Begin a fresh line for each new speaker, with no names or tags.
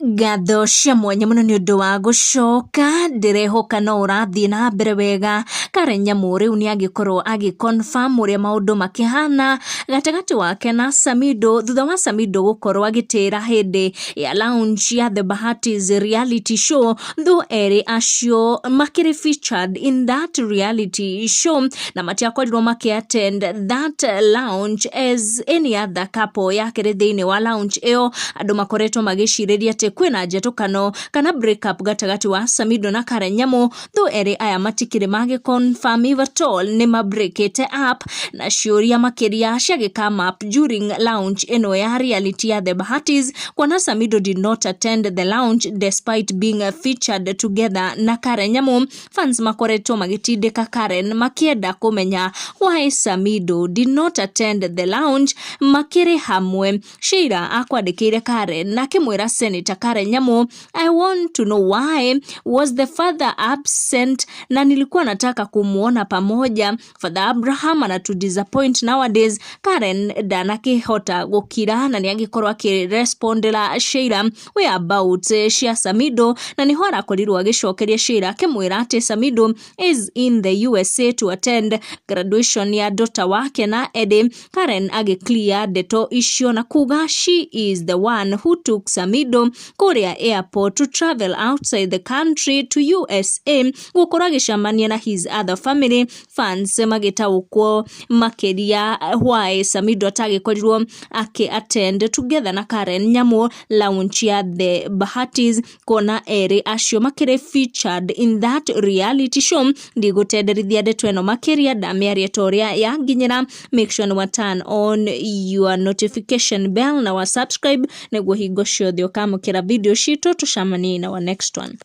Ngatho cia mwanya mũno nĩ ũndũ wa gũcoka, ndĩrehoka no ũrathiĩ na mbere wega. Karen Nyamu rĩu nĩ agĩkorwo agĩ confirm ũrĩa maũndũ makĩhana gatagatĩ wake na Samido thutha wa Samido gũkorwo agĩtĩra hĩndĩ ya launch ya The Bahatis reality show, though erĩ acio makĩrĩ featured in that reality show na matiakorirwo makĩ attend that launch as any other couple yakĩrĩ thĩinĩ wa launch ĩyo. Andũ makoretwo magĩcirĩria atĩ kwĩna njetũkano kana break up gatagatĩ wa Samido na Karen Nyamu, though erĩ aya matikĩrĩ magĩ confirm if at all nĩ ma breakĩte up, na ciũria makĩria ciagĩ come up during launch ĩno ya reality ya The Bahatis, kuona Samido did not attend the launch despite being featured together na Karen Nyamu. Fans makoretwo magĩtindĩka Karen makĩenda kũmenya why Samido did not attend the launch makĩrĩ hamwe. Sheila akwandĩkĩire Karen na akĩmwĩra, "Senator Karen Nyamu, I want to know why was the father absent, na nilikuwa nataka kumuona pamoja. Father Abraham anatu disappoint nowadays." Karen ndanakĩhota gũkira na nĩ agĩkorwo akĩrespondera Sheila whereabouts cia Samido, na nĩho arakorirwo agĩcokeria Sheila akĩmwĩra atĩ Samido is in the USA to attend graduation ya daughter wake na Eddie. Karen agĩclear ndeto icio na kuga she is the one who took Samido kũrĩa airport to travel outside the country to USA gũkorwo agĩcemania na his other family. Fans magĩtaũkwo makĩria why Samido atagĩkorirwo akĩ attend together na Karen Nyamu launch ya The Bahatis, kuona erĩ acio makĩrĩ featured in that reality show. Ndigũtenderithia ndeto ĩno makĩria, ndamĩaria ta ũrĩa yanginyĩra. Make sure nĩ wa turn on your notification bell na wa subscribe nĩguo hingo ciothe ũkamũkĩra video citũ. Tũcemanie in our next one.